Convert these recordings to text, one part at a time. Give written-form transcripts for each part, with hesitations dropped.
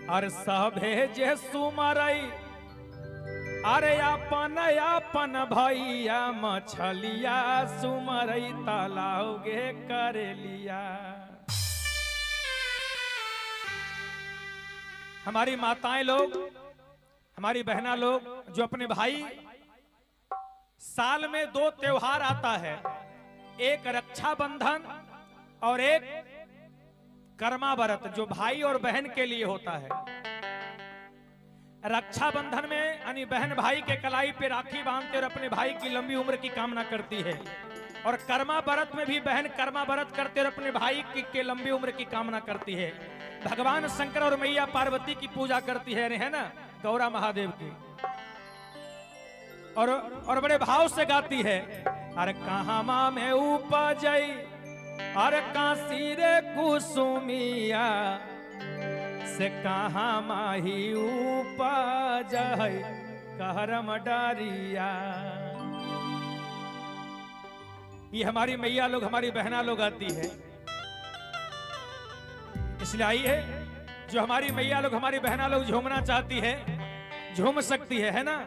अरे सभे जे सुमरई अरे अपन अपन भैया मछलिया सुमरई तालाब गे करेलिया। हमारी माताएं लोग, हमारी बहना लोग जो अपने भाई, साल में 2 त्योहार आता है, एक रक्षाबंधन और एक कर्मा व्रत जो भाई और बहन के लिए होता है। रक्षाबंधन में यानी बहन भाई के कलाई पे राखी बांधते और अपने भाई की लंबी उम्र की कामना करती है, और कर्मा व्रत में भी बहन कर्मा व्रत करते और अपने भाई के लंबी उम्र की कामना करती है। भगवान शंकर और मैया पार्वती की पूजा करती है ना, गौरा महादेव की, और बड़े भाव से गाती है। अरे कहाँ माँ में उपजई अरे काशी रे कुसुमिया से कहाँ माही उपजई कहरम डारिया। ये हमारी मैया लोग, हमारी बहना लोग आती है, इसलिए आई है। जो हमारी मैया लोग, हमारी बहना लोग झूमना चाहती है, झूम सकती है ना।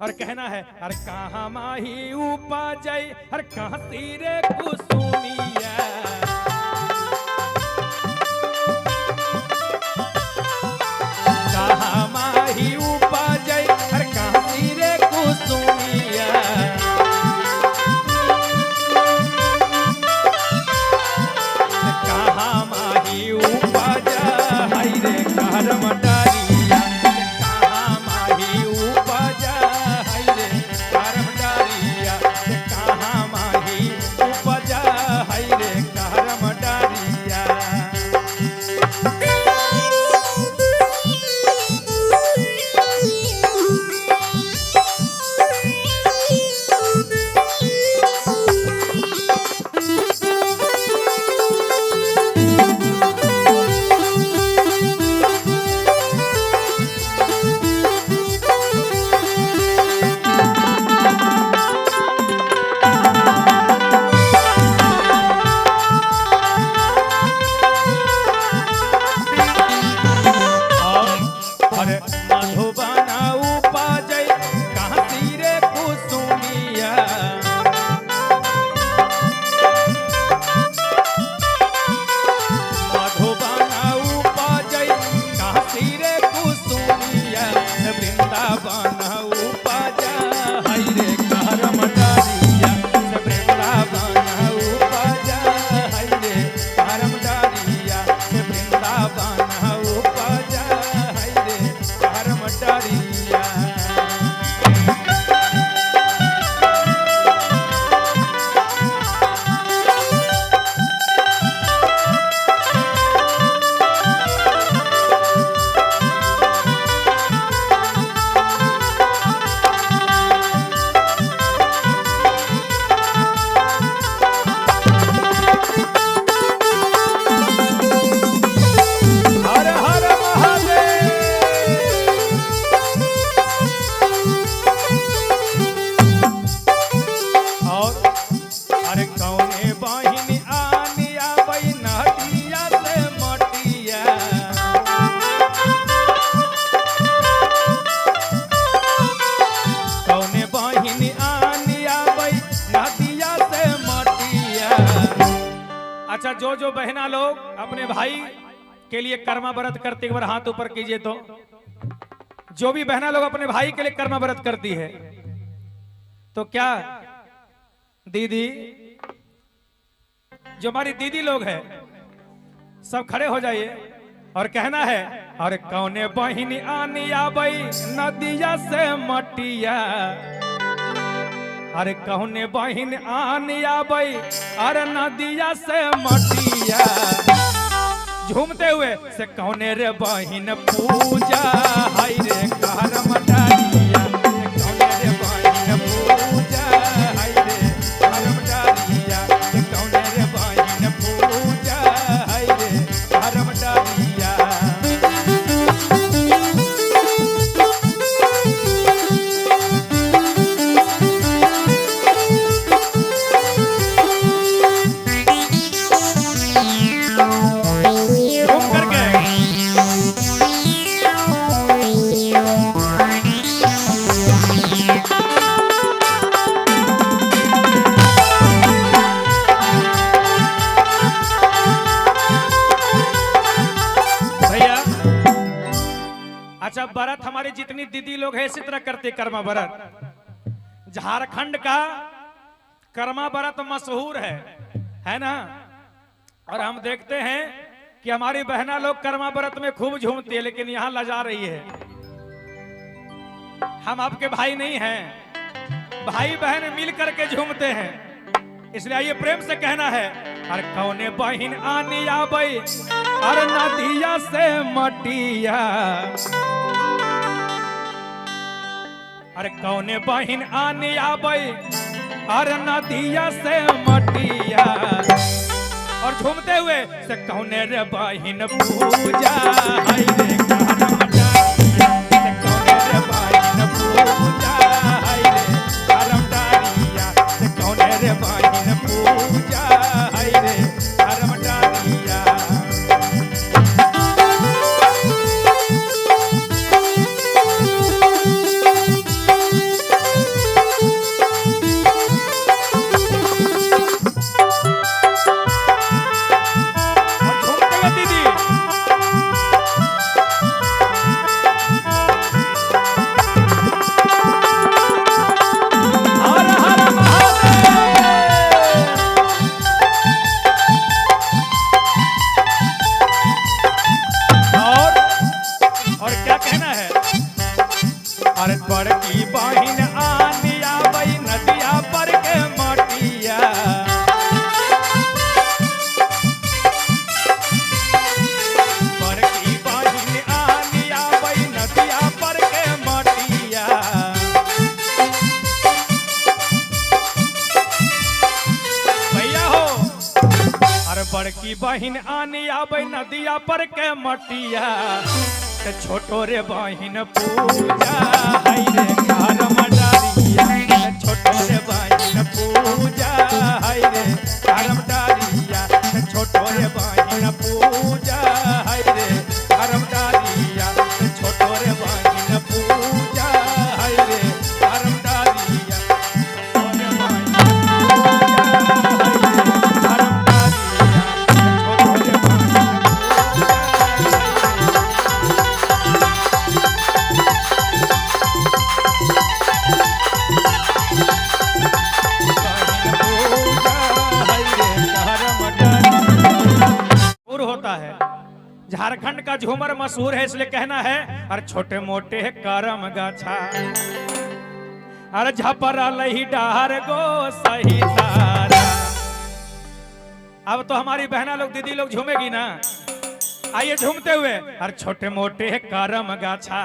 और कहना है अरे कहाँ माही उपजई अरे कहाँ रे कुसुमिया, कहाँ माही उपजई अरे कहाँ रे कुसुमिया, कहाँ माही उपजई रे करम डारिया, कहाँ माही उपजई रे करम डारिया, कहाँ माही उपजई रे करम डारिया। अरे मधुबना उपजई कहाँ रे कुसुमिया, मधुबना उपजई कहाँ रे कुसुमिया, वृंदावन उपजई रे करम डारिया, वृंदावन उपजई रे करम डारिया, वृंदावन उपजई रे करम डारिया। हर हर महादेव। और अरे कौने बहिनी आनिया नदिया से मटिया, कौने बहिनी आनिया नदिया से मटिया। अच्छा, जो जो बहना लोग अपने भाई के लिए कर्मा व्रत करती, एक बार हाथ ऊपर कीजिए तो। जो भी बहना लोग अपने भाई के लिए कर्मा व्रत करती है, तो क्या दीदी, जो हमारी दीदी लोग हैं, सब खड़े हो जाइए और कहना है अरे कौने बहिनी आनिया बई नदिया से मटिया, अरे कौने बहिन आनिया बई अरे नदिया से मटिया, झूमते हुए से कौने रे बहिन पूजा हाय रे करम डारिया, कौने रे बहिन पूजा हाय रे करम डारिया, कौने रे बहिन पूजा हाय रे करम डारिया। झूम करके। अच्छा व्रत हमारी जितनी दीदी लोग है इसी तरह करते कर्मा व्रत। झारखंड का कर्मा व्रत मशहूर है ना? और हम देखते हैं कि हमारी बहना लोग कर्मा व्रत में खूब झूमती है, लेकिन यहाँ लजा रही है। हम आपके भाई नहीं हैं, भाई बहन मिल करके झूमते हैं। इसलिए आइए प्रेम से कहना है, अरे कौने बहिन आनी आबई अरे नदिया से मटिया, अरे कौने बहिन आनी आबई अरे नदिया से मटिया, और झूमते हुए से कौने रे बहिन पूजा हाय रे करम डारिया, से कौने रे बहिन पूजा हाय रे करम डारिया, से कौने रे बहिन पूजा हाय रे करम डारिया। और झूमते हुए दीदी हर हर महादेव। और क्या कहना है, अरे बड़की बहिन आनी आबई नदिया पर के मटिया, बड़की बहिन आनी आबई नदिया पर के मटिया, भैया हो अरे बड़की बहिन आनी आबई नदिया पर के मटिया, ते छोटो रे बहिन पूजा हाय रे करम डारिया, ते छोटो रे बहिन पूजा हाय रे करम डारिया, ते छोटो रे बहिन पूजा हाय रे करम डारिया, ते छोटो रे बहिन पूजा हाय रे करम डारिया, छोटो रे बहिन पूजा हाय रे करम डारिया, ते छोटो रे बहिन पूजा मशहूर होता है। झारखंड का झूमर मशहूर है, इसलिए कहना है, अरे छोटे मोटे करम गाछा अरे झपरा लही डार गो सही तारा। अब तो हमारी बहना लोग दीदी लोग झूमेगी ना, आइए झूमते हुए, अरे छोटे मोटे करम गाछा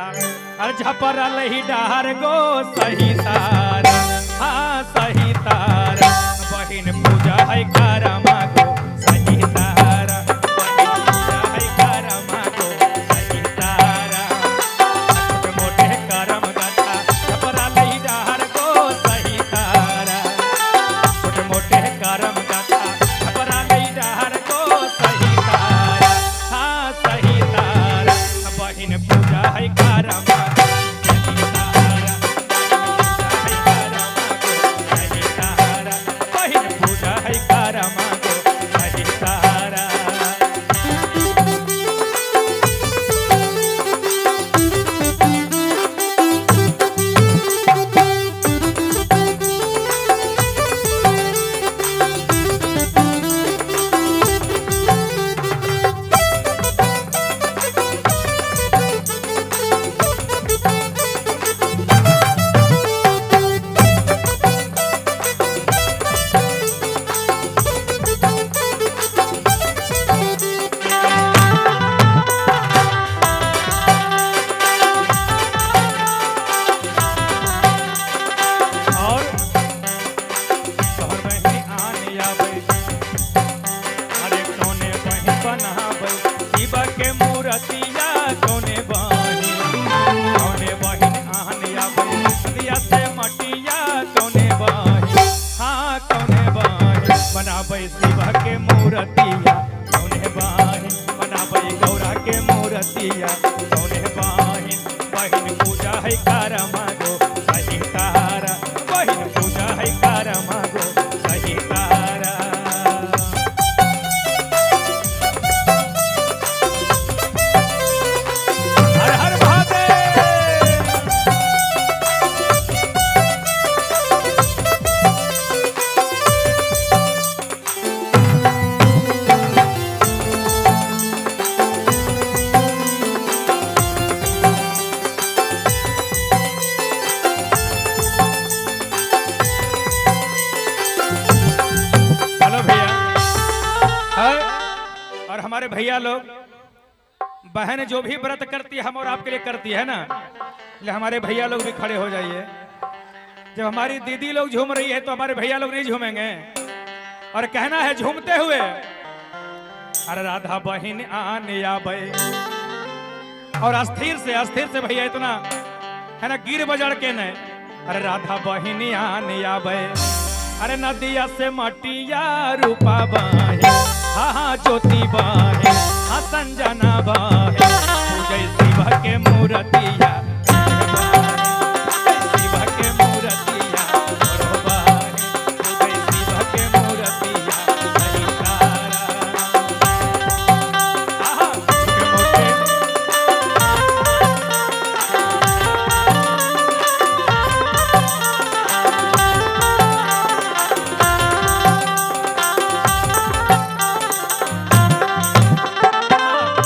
अरे झपरा लही डार गो सही तारा, हाँ सही तारा, बहिन पूजा है करमा गो सही तारा, बहिन पूजा है करमा गो सही तारा, छोटे मोटे करम गाछा झपरा लही डार गो सही तारा, छोटे मोटे करम गाछा झपरा लही डार गो सही तारा, हाँ सही तारा, बहिन पूजा है करमा गो सही तारा, सही तारा, बहिन पूजा है करमा गो सही तारा। और तोहर बहिनी आने आबै अरे कोने बहिन बनाबै शिव के मूर्तिया, कोने बहिन कोने बहिन आने आबै नदिया से मटिया, कोने बहिन हाँ कोने बहिन बनाबै शिव के मूर्तिया, कोने बहिन बनाबै गौरा के मूर्तिया, कोने बहिन बहिन पूजा है करमा गो सही तारा, बहिन पूजा है करमा गो सही तारा। हर हर महादेव। हमारे भैया लोग, बहन जो भी व्रत करती है हम और आपके लिए करती है ना, ले हमारे भैया लोग भी खड़े हो जाइए। जब हमारी दीदी लोग झूम रही है तो हमारे भैया लोग नहीं झूमेंगे। और कहना है झूमते हुए, अरे राधा बहिन आने आबे। और अस्थिर से भैया, इतना है ना गिर बजड़ के नहीं। अरे राधा बहिन आने आबे, अरे नदिया से मटिया रूपा बाहे, हाँ हाँ ज्योति बाहे, हाँ संजना बाहे, पूजय शिव के मूर्तिया, शिव के मूर्तिया बाहे, पूजय शिव के मूर्तिया सही तारा। आहा, छोटे मोटे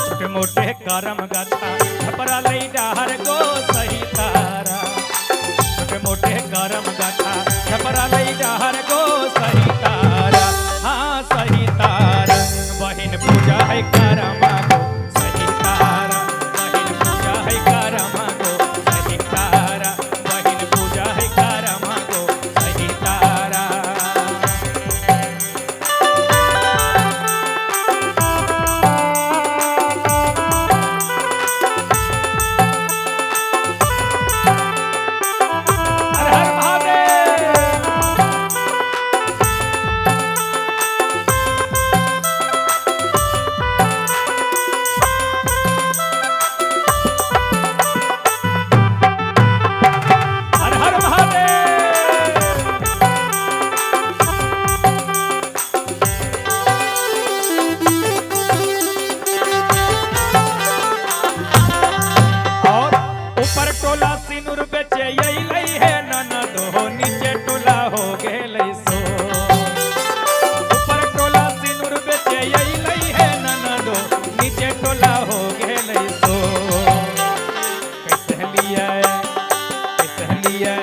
छोटे मोटे करम गाथा छपरा लई डाहर गो सही तारा। छोटे मोटे करम गाथा छपरा लई डाहर गो सही तारा, हाँ सही तारा। बहिन पूजा है करमा गो सही तारा, बहिन पूजा है करमा गो सही तारा, बहिन पूजा है करमा गो सही तारा। हर हर महादेव। हर हर महादेव। और ऊपर टोला सिनुर बेचे अइलै है ननद हो, नीचे टोला हो गेलै सो। ऊपर टोला सिनुर बेचे अइलै है ननद हो, नीचे टोला हो गेलै सो। कैसे लिया, कैसे लिया,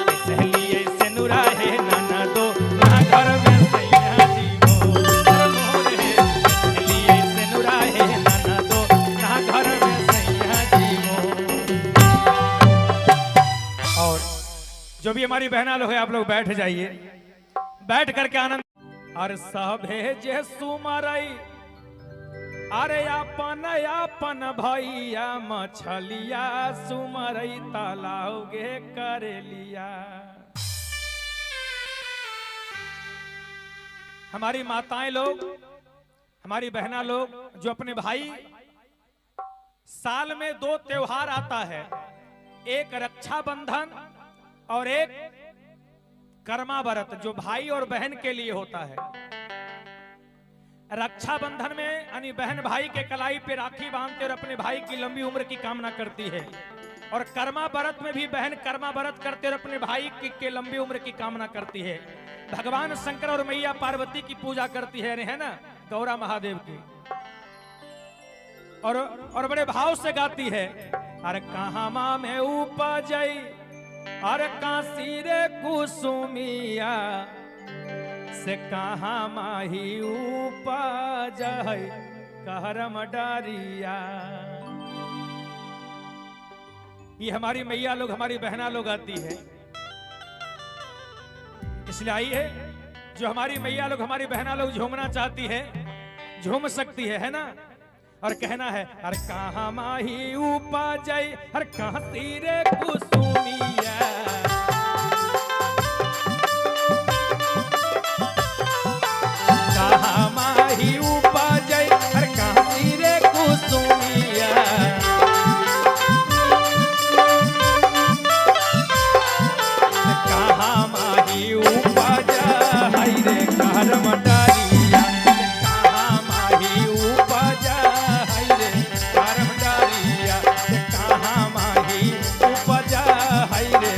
कैसे लिया सिनुरा है ननदो, ना घर में सैया जी मोर है। कैसे लिया सिनुरा है ननदो, ना घर में सैया जी मोर। और जो भी हमारी बहना लोग है, आप लोग बैठ जाइए, बैठ करके आनंद। और सभे जे सुमरई, अरे अपन अपन भैया मछलिया सुमरई तालाब गे करेलिया। हमारी माताएं लोग, हमारी बहना लोग, जो अपने भाई, साल में 2 त्योहार आता है, एक रक्षाबंधन और एक कर्मा व्रत, जो भाई और बहन के लिए होता है। रक्षाबंधन में यानी बहन भाई के कलाई पे राखी बांधते और अपने भाई की लंबी उम्र की कामना करती है। और कर्मा व्रत में भी बहन कर्मा व्रत करते और अपने भाई के लंबी उम्र की कामना करती है। भगवान शंकर और मैया पार्वती की पूजा करती है, है ना, गौरा महादेव की। और बड़े भाव से गाती है, अरे कहाँ माँ में उपजई, अरे काशी रे कुसुमिया से, कहाँ माही उपजई कहरम डारिया। ये हमारी मैया लोग, हमारी बहना लोग आती है। इसलिए आई है, जो हमारी मैया लोग, हमारी बहना लोग झूमना चाहती है, झूम सकती है ना। और कहना है, अरे कहाँ माही उपजई, अरे कहाँ रे कुसुमिया, कहाँ माही उपजई, अरे कहाँ रे कुसुमिया, कहाँ माही उपजई रे करम डारिया, कहाँ माही उपजई रे करम डारिया, कहाँ माही उपजई रे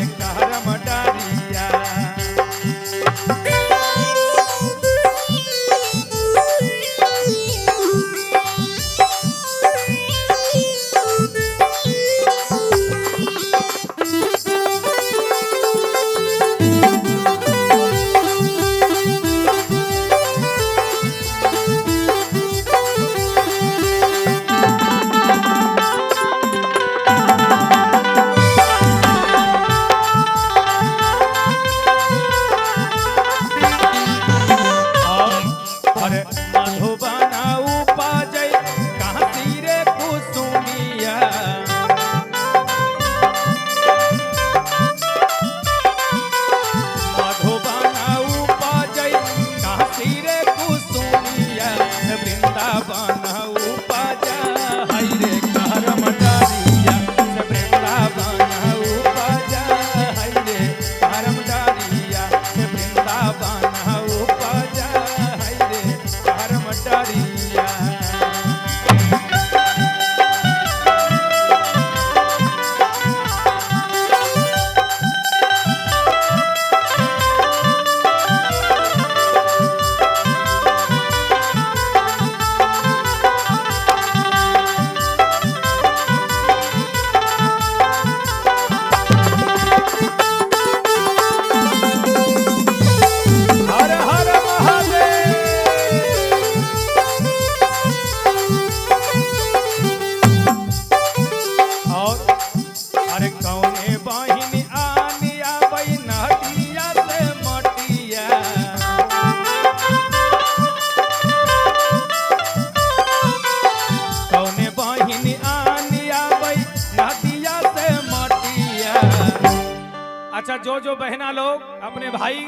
अच्छा, जो जो बहना लोग अपने भाई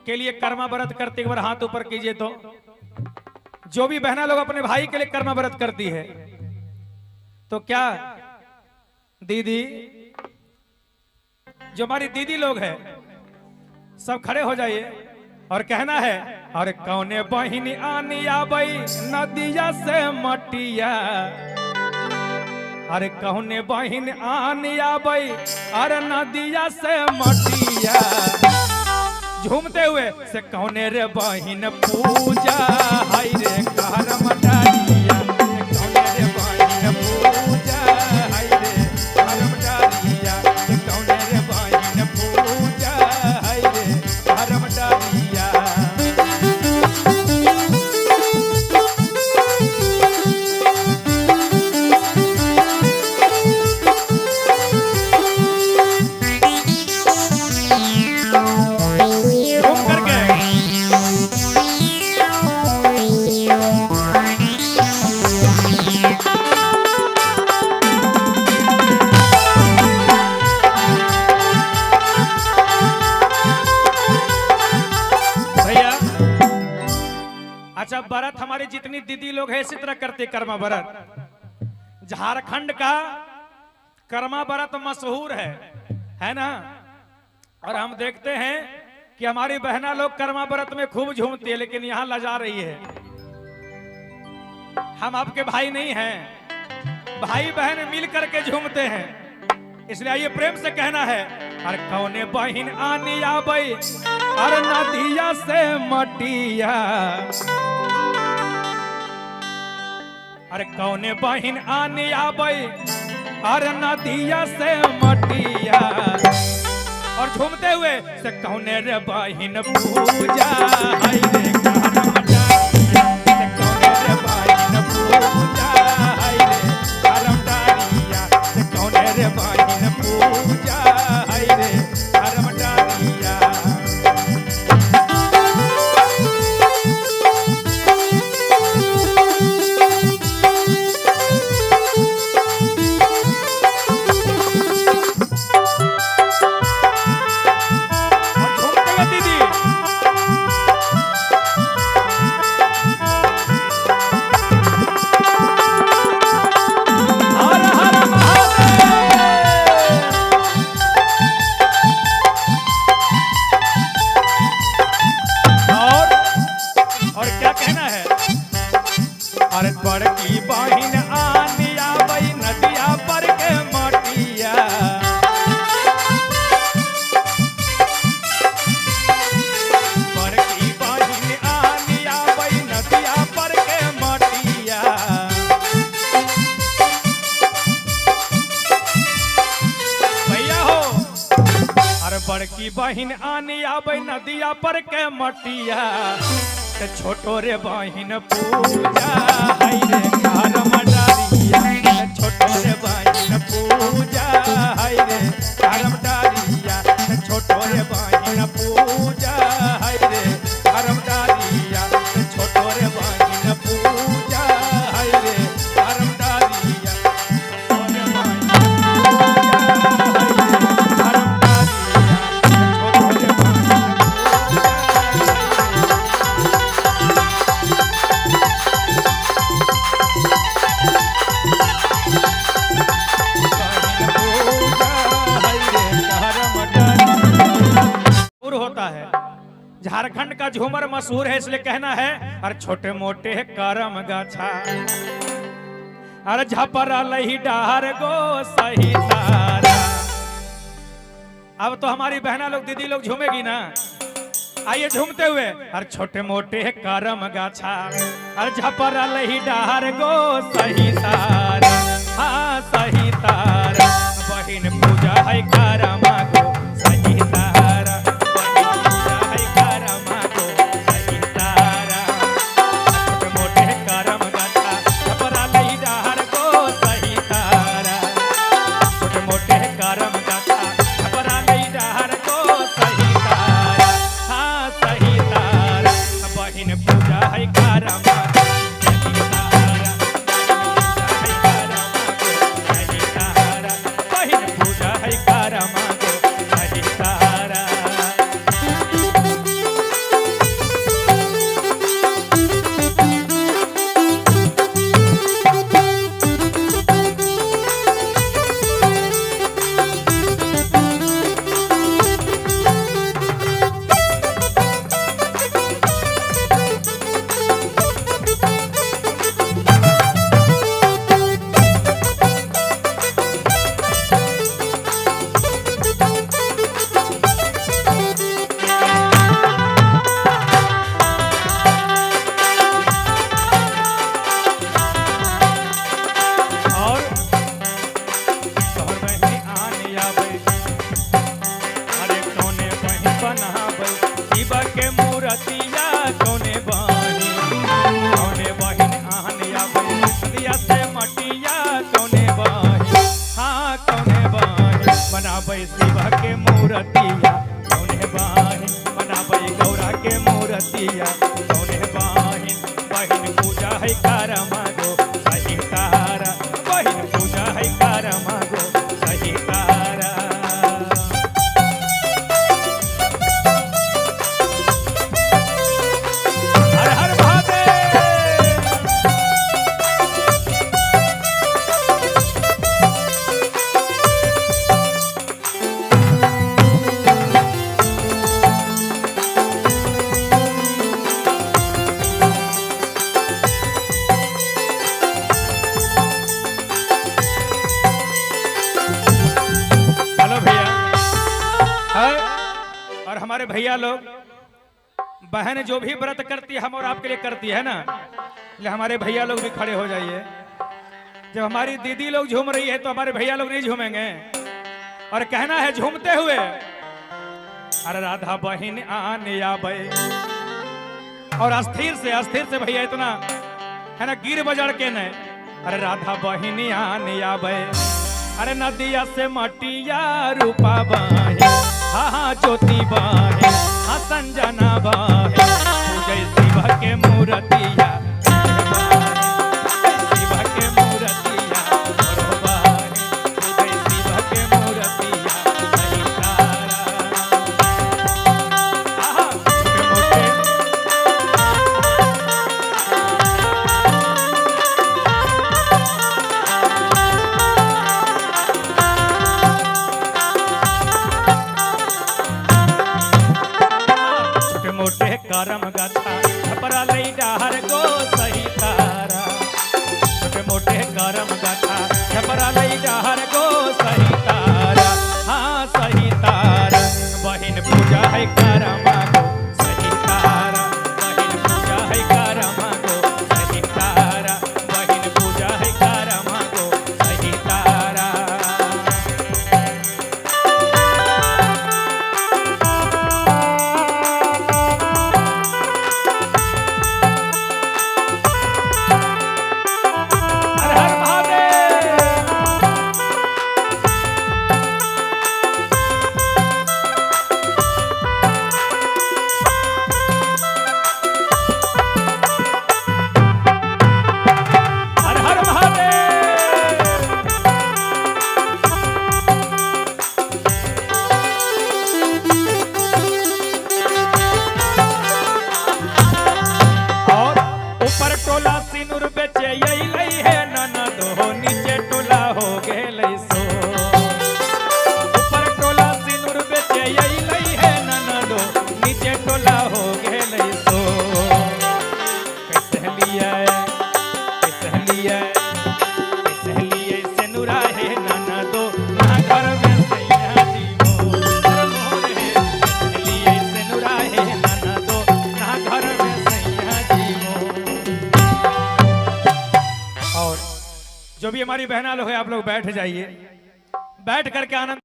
के लिए कर्मा व्रत करते, एक बार हाथ ऊपर कीजिए। तो जो भी बहना लोग अपने भाई के लिए कर्मा व्रत करती है, तो क्या दीदी, जो हमारी दीदी लोग हैं, सब खड़े हो जाइए और कहना है, अरे कौने बहिनी आनी आबई नदिया से मटिया, अरे कौने बहिन आनी आबई अरे नदिया से मटिया, झूमते हुए से कौने रे बहिन पूजा हाय रे करम डारिया, कौने रे बहिन पूजा हाय रे करम डारिया, कौने रे बहिन पूजा हाय रे करम डारिया। झूम करके भैया, अच्छा व्रत हमारी जितनी दीदी लोग हैं इसी तरह करते कर्मा व्रत। झारखंड का कर्मा व्रत मशहूर है ना? और हम देखते हैं कि हमारी बहना लोग कर्मा व्रत में खूब झूमती है, लेकिन यहाँ लजा रही है। हम आपके भाई नहीं हैं, भाई बहन मिल करके झूमते हैं, इसलिए आइए प्रेम से कहना है, अरे कौने बहिन आनी आबई अरे नदिया से मटिया, अरे कौने बहिन आनी आबई अरे नदिया से मटिया, और झूमते हुए से कौने रे बहिन पूजा हाय रे करम डारिया, से कौने रे बहिन पूजा हाय रे करम डारिया, से कौने रे बहिन पूजा हाय रे करम डारिया। और झूमते हुए दीदी, हर हर महादेव। और क्या कहना है, अरे बड़की बहिन आनी आबई नदिया पर के मटिया, बड़की बहिन आनी आबई नदिया पर के मटिया, भैया हो, अरे बड़की बहिन आनी आबई नदिया पर के मटिया, ते छोटो रे बहिन पूजा हाय रे करम डारिया, ते छोटो रे बहिन पूजा हाय रे करम डारिया, ते छोटो रे बहिन पूजा हाय रे करम डारिया, ते छोटो रे बहिन पूजा हाय रे करम डारिया, छोटो रे बहिन पूजा हाय रे करम डारिया, छोटो रे बहिन पूजा। होता है झारखंड का झूमर मशहूर है, इसलिए कहना है, अरे छोटे मोटे करम गाछा अरे झपरा लही डार गो सही तारा। अब तो हमारी बहना लोग दीदी लोग झूमेगी ना, आइए झूमते हुए, अरे छोटे मोटे करम गाछा अरे झपरा लही डार गो सही तारा, हाँ सही तारा, बहिन पूजा है करमा गो सही तारा, बहिन पूजा है करमा गो सही तारा, छोटे मोटे करम गाछा झपरा लही डार गो सही तारा, छोटे मोटे करम गाछा झपरा लही डार गो सही तारा, हाँ सही तारा, बहिन पूजा है करमा सही तारा, बहिन पूजा है बनाबै शिव के मूर्तिया कौने बहिन बनाबै गौरा के मूर्तिया कौने बहिन बहिन पूजा है करमा गो सही तारा बहिन पूजा है करमा गो सही तारा। हर हर महादेव। हेलो भैया है और हमारे भैया लोग, बहन जो भी व्रत करती है हम और आपके लिए करती है ना, इसलिए हमारे भैया लोग भी खड़े हो जाइए। जब हमारी दीदी लोग झूम रही है तो हमारे भैया लोग नहीं झूमेंगे। और कहना है झूमते हुए, अरे राधा बहन आने आबे, और अस्थिर से भैया इतना है ना गिर बजड़ के नहीं। अरे राधा बहन आने आबे, अरे नदिया से मटिया रूपा बाहे, हाँ हाँ ज्योति बाहे, हाँ संजना बाहे, पूजय शिव के मूर्तिया, शिव के मूर्तिया मोरो बाहे, पूजय शिव के मूर्तिया सही तारा। आहा छोटे मोटे छोटे मोटे करम गाथा छपरा लई डाहर गो सही तारा, छोटे मोटे करम गाथा छपरा लई डाहर गो सही तारा, हाँ सही तारा बहिन पूजा है करमा गो सही तारा, बहिन पूजा है करमा गो सही तारा, बहिन पूजा है करमा गो सही तारा। हर हर महादेव। हर हर महादेव। और ऊपर टोला सिनुर बेचे अइलै है ननद हो, नीचे टोला हो गेलै सो। ऊपर टोला सिनुर बेचे अइलै है ननद हो, नीचे टोला हो गेलै सो। कैसे लिया कैसे लिया कैसे लिए सिनुरा है ननदो ना घर में सैया जी मोर मोर है, कैसे लिए सिनुरा है ननदो ना घर में सैया जी मोर। और जो भी हमारी बहना लोग है आप लोग बैठ जाइए, बैठ करके आनंद